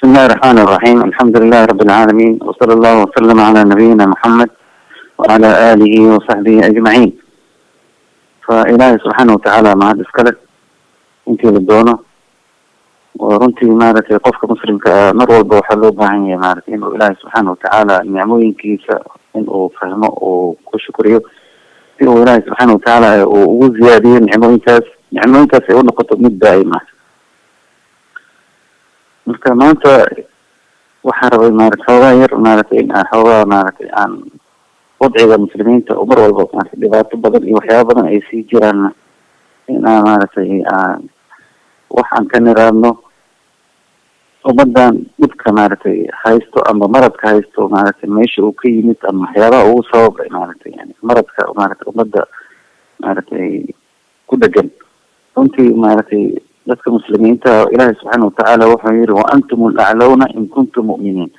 بسم الله الرحمن الرحيم. الحمد لله رب العالمين، وصلى الله وسلم على نبينا محمد وعلى آله وصحبه أجمعين. Fa Ilaahay subxaana watacaala mahad iskale intii la doono. Oo runtii maaragtay, qofka muslimka ah mar walba waxaa loo baahan yahay maaragtay inuu Ilaahay subxaana watacaala nicmooyinkiisa inuu fahmo oo ku shukriyo, si uu Ilaahay subxaana watacaala uu ugu ziyaadiyo nicmooyinkaas, nicmooyinkaas ay u noqoto mid daa'im ah. Marka maanta waxaan rabay maarata xoogaa yar maaragtay in aan xoogaa maaragtay aan wadciga muslimiinta oo mar walba maarata dhibaato badan iyo waxyaaba badan ay sii jiraan, in aan maaragtay aan wax aan ka niraadno ummadan dhibka maaragtay haysto ama maradka haysto, maaragtay meesha uu ka yimid ama waxyaabaha ugu sababay maaragtay yani maradka maaragtay ummadda maaragtay ku dhegan. Runtii maaragtay dadka muslimiinta, Ilaahay subxaana watacaala wuxuu yihi: "وأنتم الأعلون إن كنتم مؤمنين."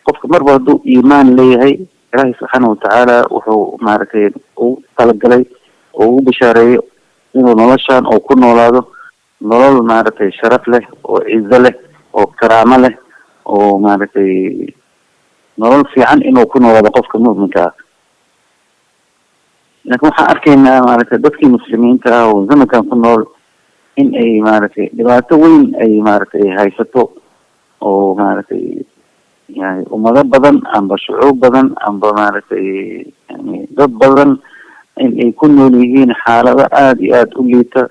Qofka marba hadduu iimaan leeyahay, Ilaahay subxaana watacaala wuxuu maaragtay ugu talagalay oo ugu bishaareeyo inuu noloshan oo ku noolaado nolol maaragtay sharaf leh oo cizo leh oo karaamo leh oo maaragtay nolol fiican inuu ku noolaado qofka mu'minka ah. Laakiin waxaan arkaynaa maaragtay dadkii muslimiinta ah oo zamankan ku nool in ay maaragtay dhibaato weyn ay maaragtay haysato, oo maaragtay yani ummado badan amba shucuub badan amba maaragtay yani dad badan in ay ku nool yihiin xaalado aada iyo aada u liita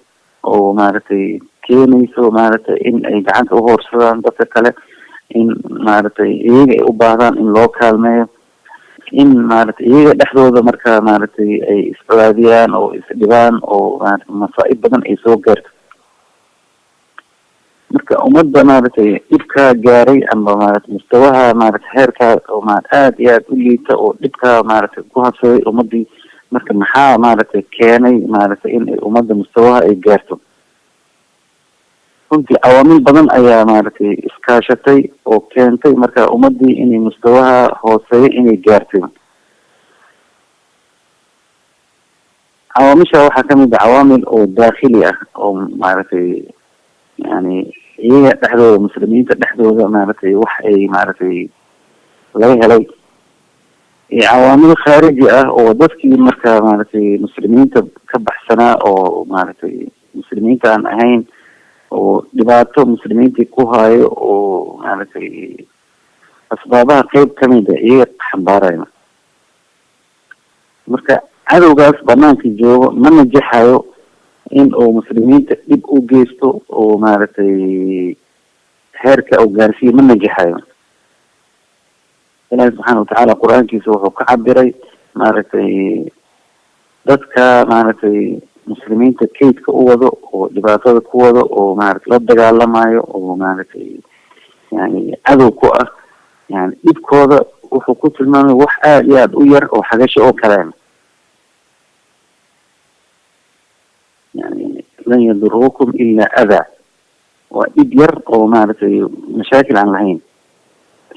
oo maaragtay keenayso maaragtay in ay gacanta uhoorsadaan dadka kale, in maaragtay iyaga ay u baahdaan in loo kaalmeeyo, in maaragtay iyaga dhexdooda marka maaragtay ay iscolaadiyaan oo isdhibaan oo maarata masaa'ib badan ay soo gaarto. Marka ummadda maaragtay dhibkaa gaaray ama maarata mustawaha maarata heerkaa oo marat aada iyo aada u liita oo dhibkaa maaragtay ku habsaday ummadii, marka maxaa maaragtay keenay maaragtay in ay ummadda mustawaha ay gaarto? Runtii cawaamil badan ayaa maaragtay iskaashatay oo keentay marka ummadii inay mustawaha hooseeyo inay gaartay. Cawaamisha waxaa kamid a cawaamil oo daakhili ah oo maaragtay yani iyaga dhexdooda, muslimiinta dhexdooda maaragtay wax ay maaragtay laga helay, iyo cawaamil khaariji ah oo dadkii marka maaragtay muslimiinta ka baxsanaa oo maaragtay muslimiinta aan ahayn oo dhibaato muslimiintii ku hayo oo maaragtay asbaabaha qeyb kamid a iyaga xambaaraya. Marka cadowgaas banaanka joogo ma najaxayo in uu muslimiinta dhib u geysto oo maaragtay heerka uu gaarsiiyo, ma najaxayo. Ilaahi subxaana watacaala qur-aankiisa wuxuu ka cabiray maaragtay dadka maaragtay muslimiinta kaydka u wado oo dhibaatada ku wado oo maarata la dagaalamayo oo maaragtay yani cadow ku ah, yani dhibkooda wuxuu ku tilmaamay wax aada iyo aada u yar oo xagasho oo kaleena, yani لن يضروكم إلا أذى, waa dhib yar oo maaragtay mashaakil aan lahayn.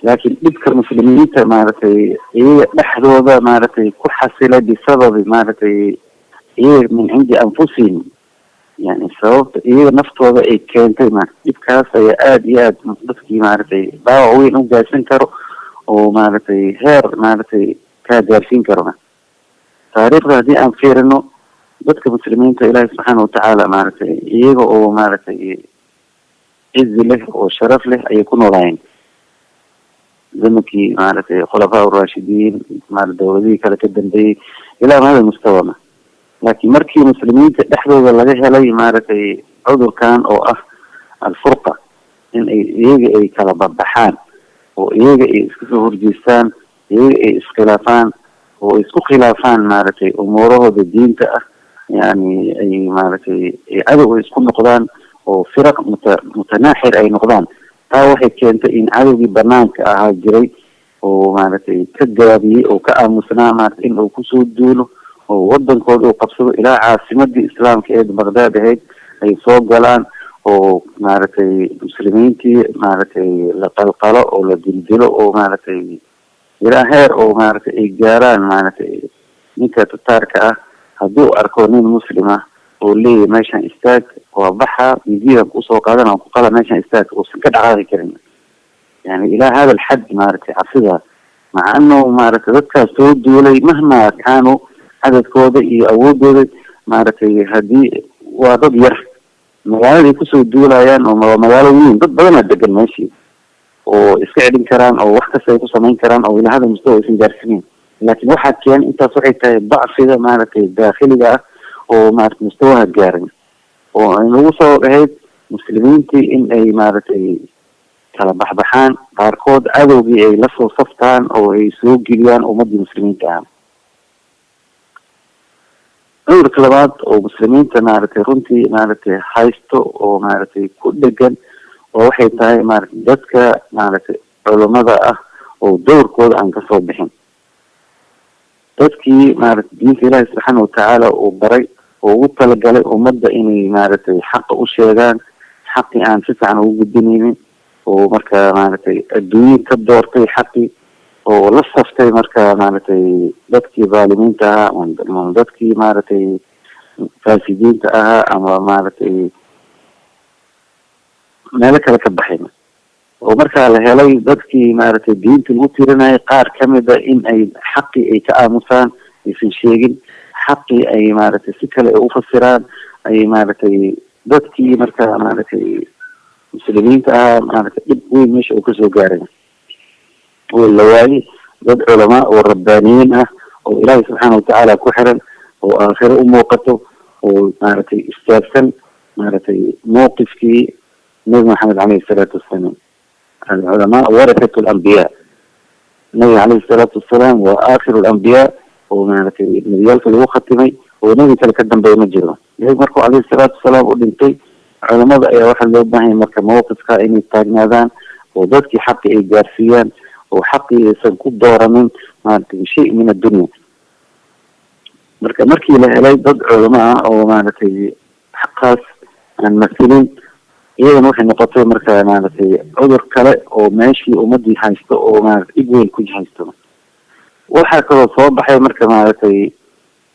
Laakiin dhibka muslimiinta maaragtay iyaga dhexdooda maaragtay ku xasilay bisababi maaragtay iyaga من عند أنفسهم, yani sababta iyaga naftooda ay keentay, ma dhibkaas ayaa aada iyo aada dadkii maaragtay dhaawac weyn u gaarsin karo oo maaragtay heer maaragtay kaa gaarsiin karo. Taariikhda haddii aan fiirino, dadka muslimiinta Ilaahi subxaana watacaala maaragtay iyaga oo maaragtay cizi leh oo sharaf leh ayay ku noolaayeen zamankii maaragtay khulafaa uraashidiin, maara dawladihii kale ka dambeeyey ilaa hada mustawama. Laakiin markii muslimiinta dhexdooda laga helay maaragtay cudurkan oo ah الفرقة, in ay iyaga ay kala babaxaan oo iyaga ay iska soo horjeestaan, iyaga ay iskhilaafaan oo isku khilaafaan maaragtay umuurahooda diinta ah, yani ay maaragtay ay cadow ay isku noqdaan oo firaq mutanaaxir ay noqdaan, taa waxay keentay in cadowgii banaanka ahaa jiray oo maaragtay ka gaabiyey oo ka aamusnaa maarata in uu kusoo duulo oo wadankooda uu qabsado, ilaa caasimadii islaamka ee Baqdaad ahayd ay soo galaan oo maaragtay muslimiintii maaragtay la qalqalo oo la dildilo oo maaragtay ilaa heer oo maaragtay ay gaaraan maaragtay ninka tataarka ah hadduu arko nin muslim ah oo leeyahy "Meeshaan istaag," waa baxa midiyadan kusoo qaadan aan ku qala, "Meeshaan istaag," uusan ka dhaqaaqi karin. Yani ilaa hada alxad maaragtay cabsida, maca anahu maaragtay dadkaas soo duulay mahmaa kaanu cadadkooda iyo awoodooda maaragtay haddii waa dad yar magaaladay kusoo duulayaan oo waa magaalo weyn, dad badanaa degan meeshii oo iska celin karaan oo wax kasta ay ku samayn karaan oo ilaa hada mustawa aysan gaarsineyn. Laakiin waxaa keen intaas waxay tahay dacfiga maaragtay daakhiliga ah oo maaragtay mustawaha gaarin, oo ay nagu soo ahayd muslimiintii in ay maaragtay kala baxbaxaan, qaarkood cadowgii ay lasoo saftaan oo ay soo geliyaan ummadii muslimiinta ah. Cudurka labaad oo muslimiinta maaragtay runtii maaragtay haysto oo maaragtay ku dhegan oo waxay tahay maaragtay dadka maaragtay culimada ah oo dowrkooda aan kasoo bixin, dadkii maaragtay diinta ilaahi subxaana watacaala uu baray oo ugu talagalay ummadda inay maaragtay xaqa u sheegaan, xaqii aan si fiican ugu gudbinaynin, oo marka maaragtay adduunye ka doortay xaqii oo la saftay marka maaragtay dadkii dhaalimiinta ahaa ama dadkii maaragtay faasidiinta ahaa ama maaragtay meelo kale ka baxay, oo markaa la helay dadkii maaragtay diinta lagu tirinayay qaar kamida in ay xaqii ay ka aamusaan, aysan sheegin xaqii, ay maaragtay si kale ay ufasiraan, ay maaragtay dadkii marka maaragtay muslimiinta ahaa maaragtay dhib weyn meesha uu kasoo gaaray, oo la waayey dad culamaa oo rabbaaniyiin ah oo ilaahay subxaana watacaala ku xiran oo aakhiro u muuqato oo maaragtay istaagsan maaragtay mawqifkii Nabi Maxamed caleyhi salaatu wassalaam. Alculamaa warasatu alambiyaa, nabiga caleyhi salaatu wassalaam waa aakhiru alambiyaa oo maaragtay nebiyaalka lagu khatimay oo nebi kale ka dambeeya ma jiro. Nabigu markuu caleyhi salaatu wasalaam u dhintay, culamada ayaa waxaa loo baahan yahay marka mawqifka inay taagnaadaan oo dadkii xaqii ay gaarsiiyaan oo xaqii aysan ku dooranin maaragtay shay min addunya. Marka markii la helay dad culamo ah oo maaragtay xaqaas aan masilin, iyadana waxay noqotay marka maaragtay cudur kale oo meeshii ummadii haysto oo maaragtay dhib weyn ku haysto. Waxaa kaloo soo baxay marka maaragtay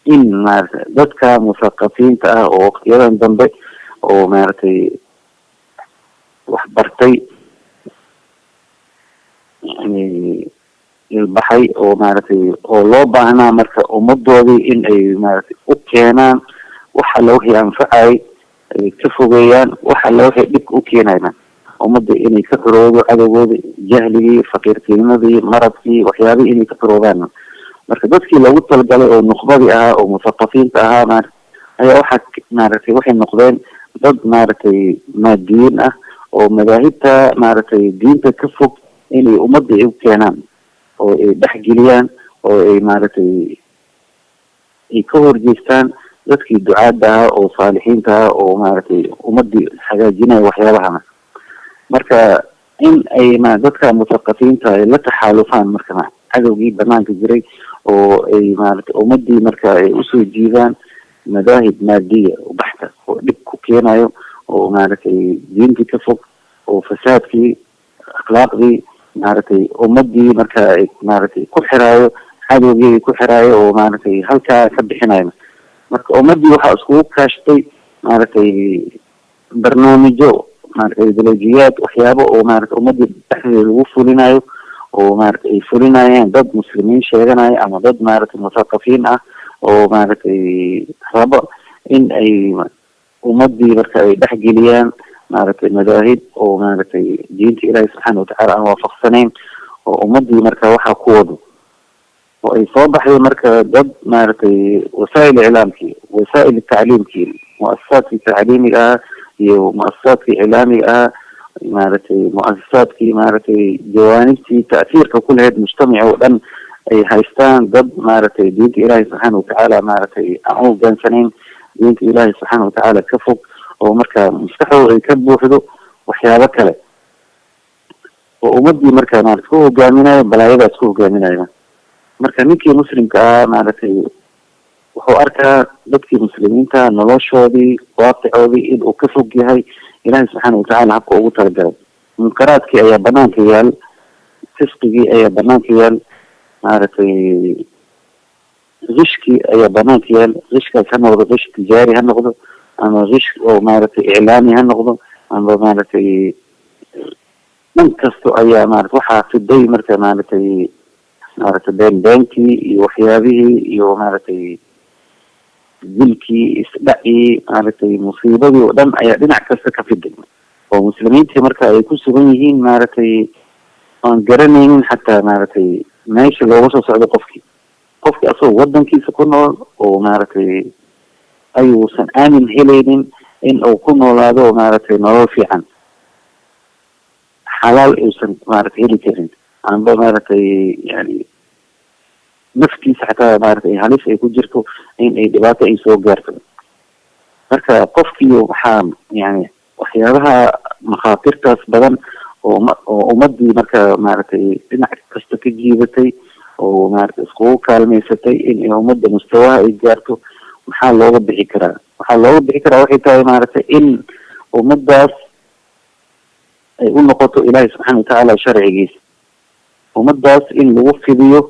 in maaragtay dadka muthaqafiinta ah oo waqtiyadan dambe oo maaragtay wax bartay yani ilbaxay oo maaragtay oo loo baahnaa marka ummadoodii in ay maaragtay u keenaan wax alla wixii anfacay, ay ka fogeeyaan wax alla wixii dhibka u keenayna, ummadda inay ka xoroodo cadowgooda, jahligii, faqiirtinimadii, maradkii, waxyaabihii inay ka xoroobaan. Marka dadkii loogu talagalay oo nuqbadii ahaa oo muthaqafiinta ahaa maaragtay ayaa waxaa maaragtay waxay noqdeen dad maaragtay maadiyiin ah oo madaahibta maaragtay diinta ka fog inay ummadda ay u keenaan oo ay dhexgeliyaan oo ay maaragtay ay ka horjeestaan dadkii ducaadda ahaa oo saalixiinta ahaa oo maaragtay ummadii hagaajinaya waxyaabahana. Marka in ay dadka muthaqafiinta ay la taxaalufaan marka cadowgii banaanka jiray oo ay maaragtay ummadii marka ay usoo jiidaan madaahib maadiya oo baxta oo dhib ku keenayo oo maaragtay diintii ka fog oo fasaadkii akhlaaqdii maaragtay ummadii marka ay maaragtay ku xiraayo cadowgii ay ku xiraayo oo maaragtay halkaa ka bixinayo. Marka ummadii waxaa iskugu kaashtay maaragtay barnaamijyo maaragtay ideolojiyaad waxyaabo oo maaragtay ummadii dhexdeeda lagu fulinayo oo maaragtay ay fulinayaan dad muslimiin sheeganayo ama dad maaragtay muthaqafiin ah oo maaragtay rabo in ay ummadii marka ay dhexgeliyaan maaragtay madaahib oo maaragtay diinta ilaahi subxaana watacaala aan waafaqsanayn oo ummadii marka waxaa ku wado, oo ay soo baxday marka dad maaragtay wasaa'il iclaamkii, wasaa'il tacliimkii, muasasaadkii tacliimiga ahaa iyo muasasaadkii iclaamiga ahaa, maaragtay muasasaadkii maaragtay jawaanibtii ta'hiirka ku lahayd mujtamaca oo dhan ay haystaan dad maaragtay diinta ilaahi subxaana watacaala maaragtay aan u hogaansanayn, diinta ilaahi subxaana watacaala ka fog oo marka maskaxdooda ay ka buuxdo waxyaabo kale oo ummadii marka maaragtay ku hogaaminayo balaayadaas ku hogaaminayo. Marka ninkii muslimka ahaa maaragtay wuxuu arkaa dadkii muslimiinta noloshoodii waaqicoodii in uu ka fog yahay ilaahi subxaana watacaala habka ugu talagalay. Munkaraadkii ayaa banaanka yaal, fisqigii ayaa banaanka yaal, maaragtay qishkii ayaa banaanka yaal. Qishkaas ha noqdo qish tijaari ha noqdo ama qish oo maaragtay iclaami ha noqdo ama maaragtay Dhan kasto ayaa maarata waxaa fiday marka maaragtay maaragtay beenbeenkii iyo waxyaabihii iyo maaragtay dilkii, isdhacii, maaragtay musiibadii oo dhan ayaa dhinac kasta ka fiday, oo muslimiintii marka ay ku sugan yihiin maaragtay aan garanaynin xataa maaragtay meesha looga soo socdo. Qofkii asagoo wadankiisa ku nool oo maaragtay ayuusan aamin helaynin in uu ku noolaado maaragtay nolol fiican, xalaal uusan maaragtay heli karin, amba maaragtay yani naftiisa xataa maaragtay halis ay ku jirto in ay dhibaato ay soo gaarto. Marka qofkii waxaa yani waxyaabaha makhaatirtaas badan oo oo ummadii marka maaragtay dhinac kasta ka jiibatay oo maaragtay iskugu kaalmaysatay in ay ummadda mustawaha ay gaarto, maxaa looga bixi karaa? Waxaa looga bixi karaa waxay tahay maaragtay in ummaddaas ay u noqoto Ilaahay subxaana watacaala sharcigiisa, ummaddaas in lagu fidiyo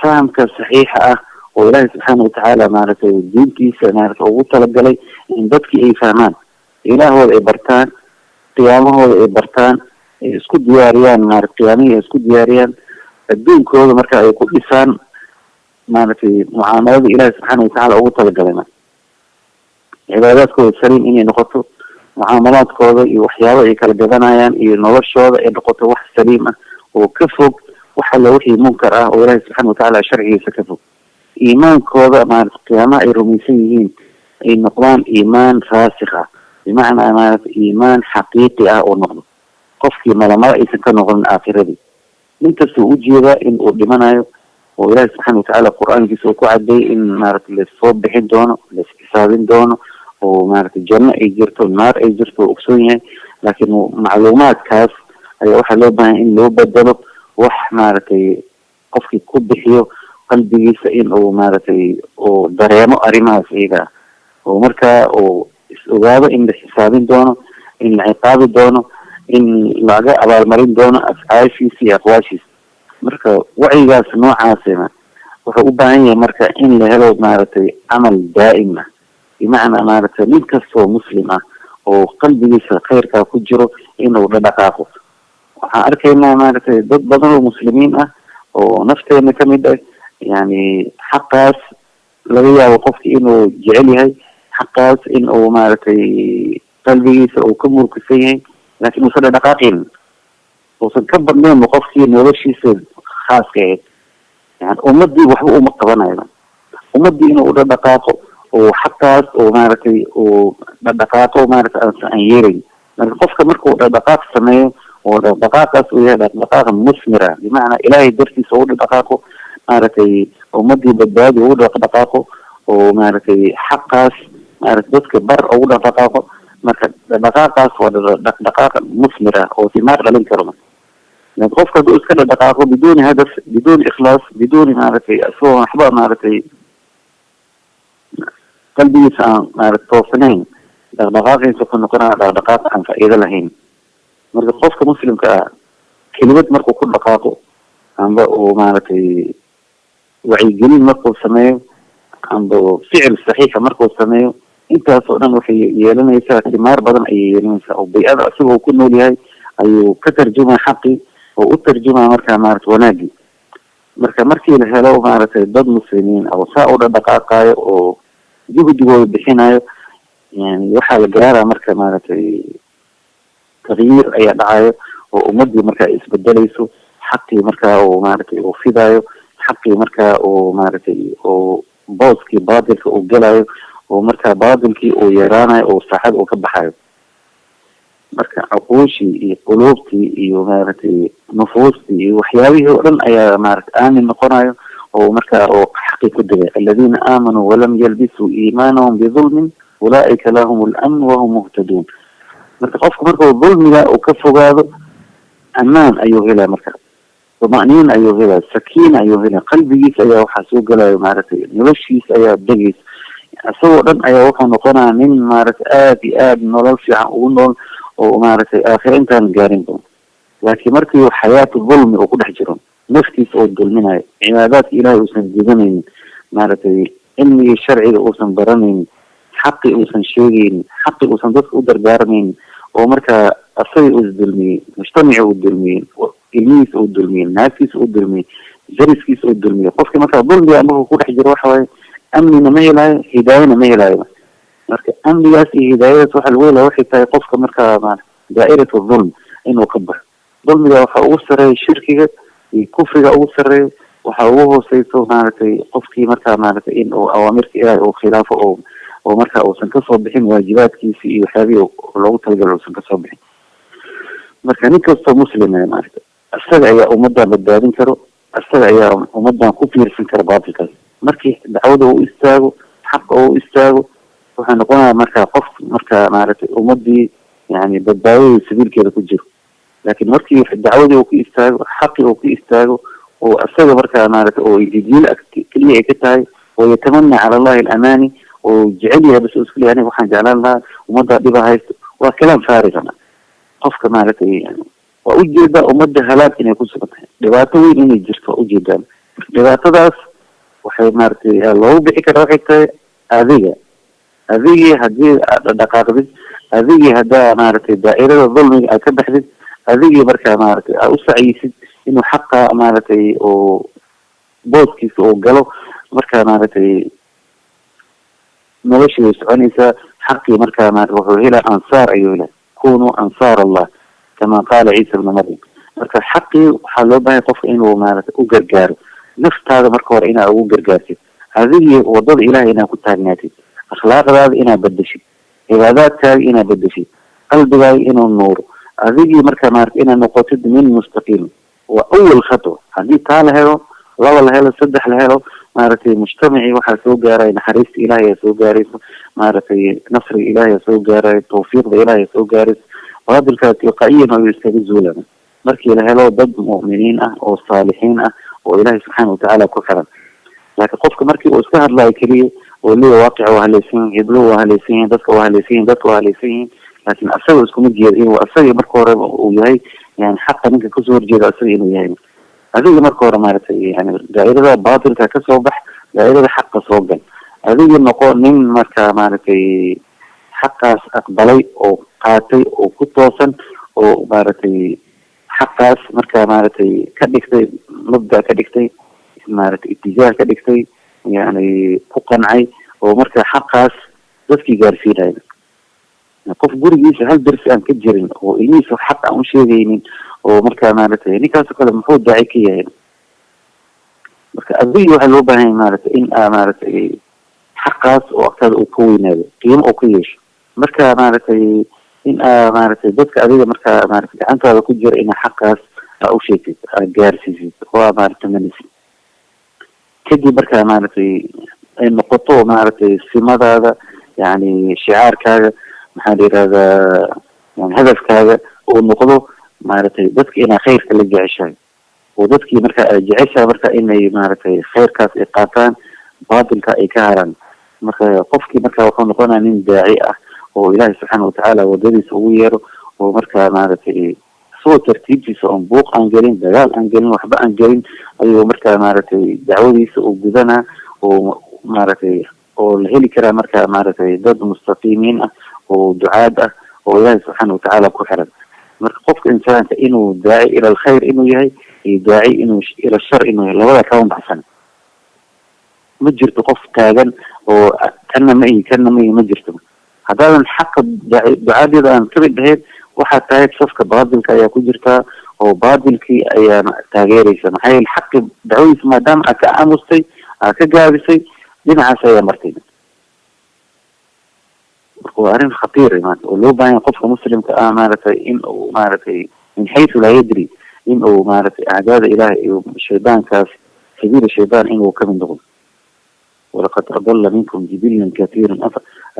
fahamka saxiixa ah oo Ilaahay subxaana watacaala maaragtay diintiisa maaragtay ugu talagalay in dadkii ay fahmaan, ilaahooda ay bartaan, qiyaamahooda ay bartaan, ay isku diyaariyaan maarata qiyaamihii ay isku diyaariyaan, adduunkooda marka ay ku dhisaan maaragtay mucaamalada Ilaahay subxaana watacaala ugu talagalay, cibaadaadkooda saliim inay noqoto, mucaamalaadkooda iyo waxyaaba ay kala gadanayaan iyo noloshooda ay noqoto wax saliim ah oo ka fog wax alla wixii munkar ah oo Ilaahay subxaana watacaala sharcigiisa ka fog. Iimaankooda maarata qiyaamaha ay rumaysan yihiin ay noqdaan iimaan raasikh ah, bimacnaa maarata iimaan xaqiiqi ah oo noqdo, qofkii malamala aysan ka noqonin aakhiradii. Nin kasta uu ujeedaa in uu dhimanayo oo Ilaahi subxaana watacaala qur-aankiisa uu ku cadeeyay in maarata laissoo bixin doono, lais xisaabin doono, oo maaragtay janno ay jirto, naar ay jirto, oo ogsoon yahay. Laakiin macluumaadkaas ayaa waxaa loo baahanya in loo bedelo wax maaragtay qofkii ku bixiyo qalbigiisa in uu maaragtay uu dareemo arrimahaas iyaga ah, oo markaa uu is ogaado in la xisaabin doono, in la ciqaabi doono, in laga abaalmarin doono afcaashiisa iyo aqwaashiisa. Marka wacyigaas noocaasina wuxuu u baahan yahay marka in la helo maaragtay camal daa'im ah, bimacnaa maaragtay nin kastoo muslim ah oo qalbigiisa khayrkaa ku jiro inuu dhadhaqaaqo. Waxaan arkaynaa maaragtay dad badan oo muslimiin ah oo nafteena kamid ah, yani xaqaas laga yaabo qofki inuu jecel yahay, xaqaas in uu maaragtay qalbigiisa uu ka murkisan yahay, laakiin uusan dhadhaqaaqin, uusan ka badnayn qofkii noloshiisa khaaska ahayd. Yani ummadii waxba uma qabanayo, ummadii inuu udhadhaqaaqo oo xaqaas oo maaragtay uu dhadhaqaaqo maaragtay aan yeelayn. Marka qofka markuu dhadhaqaaq sameeyo oo dhaqdhaqaaqaas uu yahay dhaqdhaqaaq musmira, bimacnaa Ilaahay dartiisa ugu dhaqdhaqaaqo, maaragtay ummadii badbaadi ugu dhaqdhaqaaqo, oo maaragtay xaqaas maaragtay dadka bar ugu dhaqdhaqaaqo, marka dhaqdhaqaaqaas waa dhaqdhaqaaq musmira oo timaar dhalin karo. Marka qofka hadduu iska dhaqdhaqaaqo biduuni hadaf, biduuni ikhlaas, biduuni maaragtay isagoo waxba maaragtay qalbigiisa aan maaragtay toosnayn, dhaqdhaqaaqiisa wuxuu noqonaya dhaqdhaqaaq aan faa'iido lahayn. Marka qofka muslimka ah kelimad markuu ku dhaqaaqo amba uu maaragtay wacyigelin markuu sameeyo amba ficil saxiixa markuu sameeyo, intaas oo dhan waxay yeelanaysaa timaar badan ayay yeelanaysaa, oo bay-ada isagoo ku nool yahay ayuu ka tarjumaya xaqii oo u tarjumaya markaa maarata wanaagii. Marka markii la helo maaragtay dad muslimiin oo saa u dhadhaqaaqayo oo juhdigooda bixinayo, yani waxaa la gaaraa marka maaragtay takyiir ayaa dhacayo oo ummadii markaa isbedelayso, xaqii markaa uu maaragtay uu fidayo, xaqii markaa uu maaragtay uu booskii baatilka uu gelayo, oo markaa baatilkii uu yaraanayo oo saaxada uu ka baxayo. Marka cuquushii iyo quluubtii iyo maaragtay nufuustii iyo waxyaabihii oo dhan ayaa maaragtay aamin noqonayo oo markaa oo xaqii ku degay. Aladiina aamanuu walam yalbisuu iimaanahum bidulmin ulaa'ika lahum alamn wahum muhtaduun. Marka qofku markuu dulmiga uu ka fogaado, amaan ayuu helaya, marka tuma'niin ayuu helaya, sakiina ayuu helaya, qalbigiisa ayaa waxaa soo gelayo maaragtay noloshiisa ayaa degaysa, isagoo dhan ayaa wuxuu noqonaya nin maaragtay aada iyo aada nolol fiican ugu nool oo maaragtay aakhira intaan gaarin doon. Laakiin markii xayaatu dulmi uu ku dhex jiro, naftiisa oo dulminayo, cibaadaadka Ilaahay uusan gudanaynin, maaragtay cilmigii sharciga uusan baranaynin, xaqi uusan sheegaynin, xaqi uusan dadka u dardaarmaynin, oo markaa asaga uu isdulmiyey, mujtamaci uu dulmiyey, ilmihiisa uu dulmiyey, naagtiisa uu dulmiyey, dariskiisa uu dulmiyey. Qofki markaa dulmiga markuu ku dhex jiro waxa waaye amnina ma helaayo, hidaayana ma helaayo. Marka amnigaas iyo hidaayadaas waxa lagu helaya waxay tahay qofka markaa daa'irat dhulm inuu ka baxo. Dulmiga waxa ugu sareeya shirkiga iyo kufriga ugu sareeya, waxa ugu hooseyso maaragtay qofkii markaa maaragtay in uu awaamirta Ilaahay uu khilaafo oo marka uusan kasoo bixin waajibaadkiisi iyo waxyaabihii loogu talagalay uusan kasoo bixin. Marka nin kastoo muslim ah maaragtay isaga ayaa ummaddan badbaadin karo, isaga ayaa ummaddan ku fiirsan kara baatilkaas. Markii dacwada uu istaago, xaqa uu istaago, wuxuu noqonayaa marka qof marka maaragtay ummadii yani badbaadadii sabiilkeeda ku jiro. Laakiin markii dacwadii uu ku istaago, xaqii uu ku istaago, oo isaga markaa maaragtay oo jijiil keliya ay ka tahay, oo yatamana cala Allahi alamaani, oo jecel yahay bas isku leeyahay aniga waxaan jeclaan lahaa ummaddaa dhiba haysto, waa kalaam faariga. Qofka maaragtay waa ujeedaa ummadda halaag inay ku sugan tahay, dhibaato weyn inay jirto waa ujeedaan. Dhibaatadaas waxay maaragtay loogu bixi karaa waxay tahay adiga, adigii haddii aad dhaqaaqdid, adigii haddaa maaragtay daa'irada dulmiga aad ka baxdid, adigii markaa maaragtay aad u sacyisid inuu xaqa maaragtay oo booskiisa uu galo, markaa maaragtay noloshii way soconaysaa. Xaqii markaa maarata wuxuu helaa ansaar ayuu helaa, kunuu ansaar Allah kama qaala Ciisa ibnu Maryam. Marka xaqii waxaa loo baahanya qofka inuu maaragtay u gargaaro naftaada, marka hore inaa ugu gargaartid, adigii wadada Ilahay inaa ku taagnaatid, akhlaaqdaada inaa bedeshid, cibaadaadkaaga inaa bedeshid, qalbigaaga inuu nuuro, adigii marka maarata inaa noqotid min mustaqiim. Waa awal khatwa. Haddii taa la helo, laba la helo, saddex la helo, maaragtay mujtamacii waxaa soo gaaraya naxariista Ilahay ayaa soo gaarayso, maaragtay nasriga Ilahay ayaa soo gaaraya, tawfiiqda Ilahay ayaa soo gaarayso, baatilkaa tilqaa'iyan ayuu iskaga zuulana markii la helo dad mu'miniin ah oo saalixiin ah oo Ilahay subxaana watacaala ku xiran. Laakiin qofka markii uu iska hadlayo keliya oo leeya waaqica waa halaysan yihin, heblo waa halaysan yihin, dadka waa halaysan yihin, dadka waa halaysan yihiin, laakiin asaga iskuma jeedo inuu asaga marka hore uu yahay yani xaqa ninka kasoo horjeeda asaga inuu yahay. Adiga marka hore maaragtay yani daa'irada baatilka kasoo bax, daa'irada xaqa soo gal, adiga noqo nin marka maaragtay xaqaas aqbalay oo qaatay oo ku toosan oo maaragtay xaqaas marka maaragtay ka dhigtay mabda, ka dhigtay maaragtay itijaah, ka dhigtay yani ku qancay oo marka xaqaas dadkii gaarsiinaya. Qof gurigiisa hal darsi aan ka jirin oo ilmihiisa xaq aan usheegaynin oo marka maaragtay ninkaasoo kale muxuu daaci ka yahay? Marka adiga waxaa loo baahan yahay maaragtay in aa maaragtay xaqaas oo agtaada uu ka weynaado, qiimo uu ka yeesho, marka maaragtay in aa maaragtay dadka adiga marka maaragtay gacantaada ku jira inaa xaqaas aa usheegtid, aa gaarsiisid oo aa maaragtay manisid. Kadib marka maaragtay ay noqoto maaragtay simadaada, yani shicaarkaaga, maxaa la yihahdaa, yani hadafkaaga uu noqdo maaragtay dadka inaa khayrka la jeceshahay, oo dadkii marka ay jeceshahay marka inay maaragtay khayrkaas ay qaataan, baatilka ay ka haraan. Marka qofkii marka wuxuu noqonaya nin daaci ah oo Ilaahay subxaana watacaala wadadiisa ugu yeero, oo marka maaragtay isagoo tartiibtiisa oon buuq aan gelin, dagaal aan gelin, waxba aan gelin, ayuu marka maaragtay dacwadiisa uu gudanaa, oo maaragtay oo la heli karaa marka maaragtay dad mustaqiimiin ah oo ducaad ah oo Ilaahay subxaana watacaala ku xiran. Marka qofka insaanka inuu daaci ila alkhayr inuu yahay iyo daaci inuu ila shar inuu yahay, labada kama baxsan. Ma jirto qof taagan oo kanna ma ihi kanna ma ihi, ma jirto. Haddaadan xaqa ducaadeeda aan kamid ahayn, waxaad tahay safka baatilka ayaa ku jirtaa oo baatilkii ayaa taageeraysa. Maxaa yeele xaqi dacwadiisa maadaama aad ka aamustay, aad ka gaabisay, dhinacaas ayaa martay. Marka waa arrin khatiir maanta oo loo baahan yahay qofka muslimka ah maaragtay in uu maaragtay min xaysu laa yadri in uu maaragtay acdaada Ilaah iyo shaydaankaas, sabiila shaydaan inuu kamid noqdo. Walaqad adala minkum jibilan kathiiran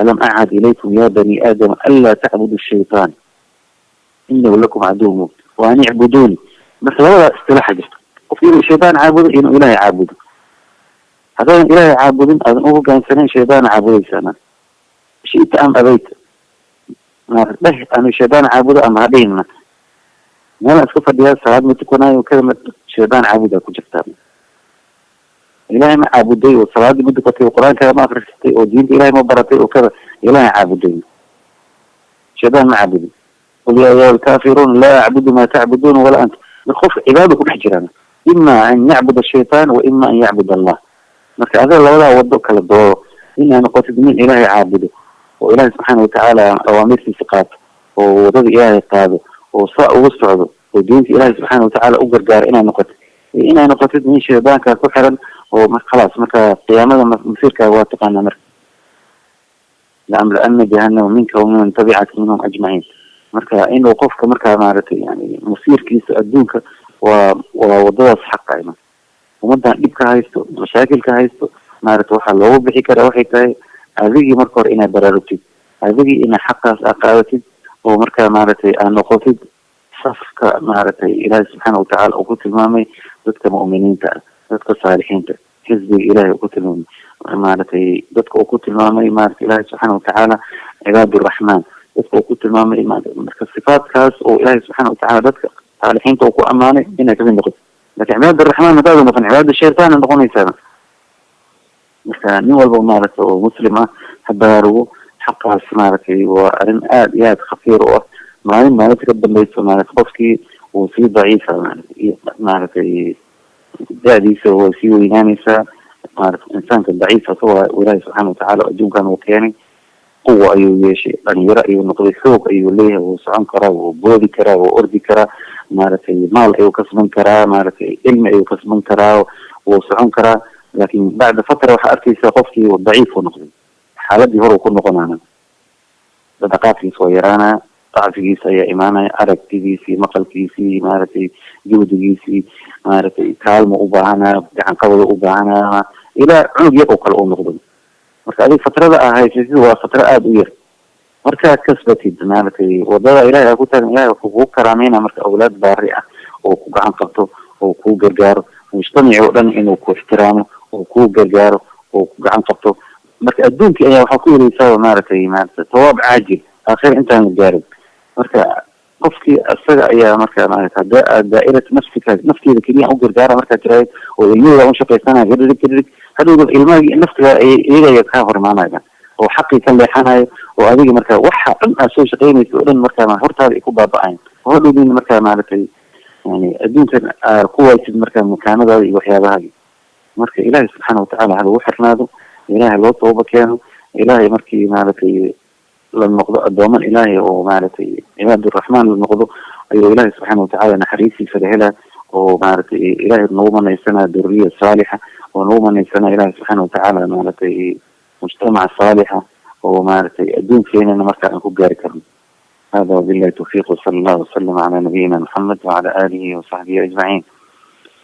alam acad ilaykum ya bani aadama anlaa tacbudu shaytaan inahu lakum caduw mubin wa an icbuduuni. Marka labada istilaaxa jirta, qofka inuu shaydaan caabudo, inuu Ilaahay caabudo. Haddaadan Ilaahay caabudin, aadan u hogaansanayn, shaydaana caabudaysaa, shita am abayta. Dheh anu shaydaan caabudo ama ha dhihin, meelaan iska fadhiyaa, salaad ma tukanaayo, kada ma shaydaan caabudaa ku jirtaa. Ilaahay ma caabuday oo salaadii ma tukatay oo qur-aankaaga ma akrisatay oo diinta Ilahay ma baratay oo kada Ilaahay caabuday, shaydaan ma caabudin. Qul yaa ayuha alkaafiruun laa acbudu maa tacbuduun walaa anta. Marka qofka cibaado ku dhex jiraan, ima an yacbud ashaytaan wa ima an yacbud Allah. Marka adiga labadaa wado kala dooro, inaa noqotid nin Ilaahay caabudo oo Ilaahay subxaana watacaala awaamirtiisa qaato oo wadada Ilaahay qaado oo saa ugu socdo oo diinta Ilaahay subxaana watacaala u gargaaro, inaa noqotid, iyo inaa noqotid nin shaydaanka ku xiran oo khalaas. Marka qiyaamada masiirkaaga waa taqaanaa. Marka laamlaana jahannama minka wamiman tabicaka minhum ajmaciin. Marka inuu qofka markaa maaragtay yani masiirkiisa adduunka waa wadadaas xaqa. Marka ummadan dhibka haysto, mashaakilka haysto, maaragta waxaa loogu bixi karaa waxay tahay adigii marka hore inaad baraarugtid, adigii inaad xaqaas aad qaadatid oo markaa maaragtay aad noqotid safka maaragtay Ilaahay subxaana watacaala uu ku tilmaamay dadka mu'miniinta ah, dadka saalixiinta, xisbiga Ilahay uu ku tilmaamay, maaragtay dadka uu ku tilmaamay maarata Ilahay subxaana watacaala cibaaduraxmaan, dadka uu ku tilmaamay. Marka sifaatkaas oo Ilahay subxaana watacaala dadka saalixiinta uu ku amaanay inaad kamid noqotid. Lakin cibaaduraxmaan haddaada noqon, cibaada shaytaan noqonaysaa. Marka nin walba maaragtay oo muslim ah ha baraarugo xaqaas. Maaragtay waa arrin aada iyo aada khafiir u ah. Maalin maalinta ka dambeyso maarata qofkii wuu sii daciifa, maaragtay da-diisa way sii weynaanaysaa. Maarata insaanka daciif asagoo Ilaahay subxaana watacaala adduunkan uu keenay, quwa ayuu yeeshay, dhalinyaro ayuu noqday, xoog ayuu leeyahay, wuu socon karaa, wuu boodi karaa, wuu ordi karaa, maaragtay maal ayuu kasban karaa, maaragtay cilmi ayuu kasban karaa, wuu socon karaa. Laakin bacda fatra waxaa arkaysaa qofkii daciif uu noqday, xaaladii hore uu ku noqonana, dhaqaaqiisa waa yaraanaya, dacfigiisa ayaa imaanaya, aragtidiisii, maqalkiisii, maaragtay juhdigiisii, maaragtay kaalmo u baahanaya, gacanqabada u baahanaya, ilaa cunug yar oo kale uu noqdo. Marka adiga fatrada aa haysatid waa fatro aada u yar. Markaad kasbatid maaragtay wadada Ilahay aa ku taagan, Ilahay wuxuu kugu karaameyna marka awlaad baari ah oo ku gacan qabto oo kuu gargaaro, mujtamaci oo dhan inuu ku ixtiraamo oo kuu gargaaro oo ku gacan qabto. Marka adduunkii ayaa waxaa ku heleysaa maaragtay tawaab caajil, aakhir intaan la gaarin. Marka qofkii isaga ayaa marka maarata hadaa aad daa'irat nafsika, nafteeda keliya u gargaara markaad tiraahid oo ilmahooda ushaqaysanaya, kadhirig kadhirig, hadhowda ilmahagi naftiga iyaga ayaa kaa hor imaanaya oo xaqii ka leexanayo, oo adiga marka waxa dhan aad soo shaqaynaysa oo dhan marka hortaada ay ku baaba-ayan, oo hadhowdina marka maaragtay yani adduunkan ku waysid marka makaanadaada iyo waxyaabahaagi. Marka Ilaahay subxaana watacaala ha lagu xirnaado, Ilaahay loo tooba keeno, Ilaahay markii maaragtay la noqdo addooman Ilaahay oo maaragtay cibaaduraxmaan la noqdo, ayuu Ilaahay subxaana watacaala naxariistiisa la helaa oo maaragtay Ilaahay nagu manaysanaa duriya saalixa, oo nagu manaysanaa Ilaahay subxaana watacaala maaragtay mujtamac saalixa oo maaragtay adduunkeenana marka aan ku gaari karno. Hada wabillahi tawfiiq, wasala allahu wasalam cala nabiyina Maxamed wacala alihi wasaxbihi ajmaciin.